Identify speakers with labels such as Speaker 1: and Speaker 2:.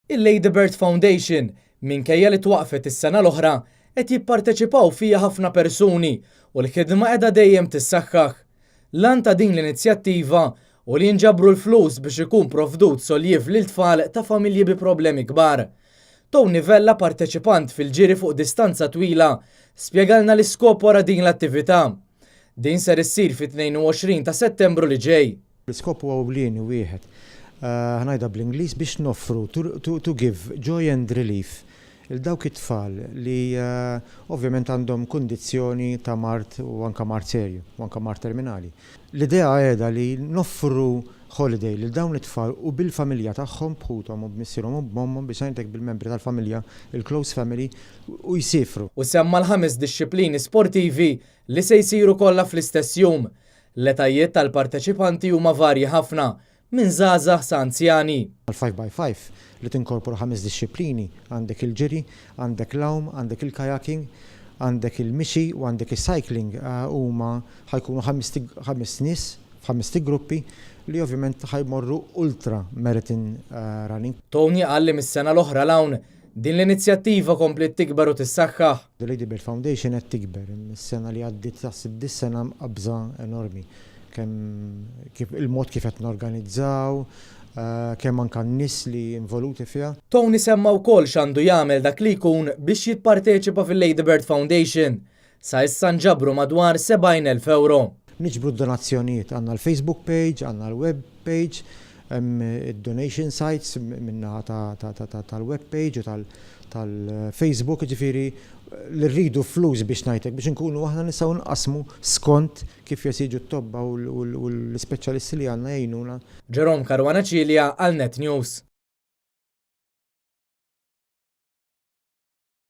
Speaker 1: Il-Lady Bird Foundation, minkejja li twaqqfet is-sena l-oħra, qed jipparteċipaw fiha ħafna persuni u l-ħidma qiegħda dejjem tissaħħaħ. L-għan ta' din l-inizjattiva hu li jinġabru l-flus biex ikun provdut solliev lil tfal ta' familji bi problemi kbar. Tony Vella, parteċipant fil-ġiri fuq distanza twila, spjegalna l-iskop wara din l-attività. Din ser issir fit-22 ta' Settembru li ġej.
Speaker 2: L-iskop huwa ewlieni wieħed. Ħa ngħidha bl-Ingliż biex noffru to give joy and relief lil dawk it-tfal li ovvjament għandhom kundizzjoni ta' mard u anka mard serju u anka mard terminali. L-idea qiegħda li noffru holiday lil dawn it-tfal u bil-familja tagħhom, b'ħuthom u b'missierhom u b'ommhom, biex ngħidlek bil-membri tal-familja, il-close family, u jsifru.
Speaker 1: U semma l-ħames dixxiplini sportivi li se jsiru kollha fl-istess jum. L-etajiet tal-parteċipanti huma varji ħafna, minn żgħażagħ sa anzjani.
Speaker 2: L-5x5 li tinkorpora ħames dixxiplini, għandek il-ġiri, għandek l-għawm, għandek il-kayaking, għandek il-mixi u għandek il-cycling, huma ħa jkunu ħames nies f'ħames gruppi li ovvjament ħa jmorru ultra marathon running.
Speaker 1: Tony qal li mis-sena l-oħra 'l hawn din l-inizjattiva kompliet tikber u tissaħħaħ.
Speaker 2: The Lady Bird Foundation qed tikber, is-sena li għaddiet taħseb dis-sena qabża enormi. Kemm kif il-mod kif qed norganizzaw, kemm anka n-nies li involuti fiha.
Speaker 1: Tony semma wkoll x'għandu jagħmel dak li jkun biex jipparteċipa fil-Lady Bird Foundation. Sa issa nġabru madwar 70,000 euro.
Speaker 2: Niġbru donazzjonijiet, għandna l-Facebook page, għandna l-web page, donation sites minna tal-web page u tal-Facebook, ġifieri li rridu flus biex ngħidlek biex nkunu aħna nistgħu nqasmu skont kif jesiġu t-tobba u l-ispeċjalisti li għandna jgħinuna.
Speaker 1: Jerome Caruana Cilia għal Net News.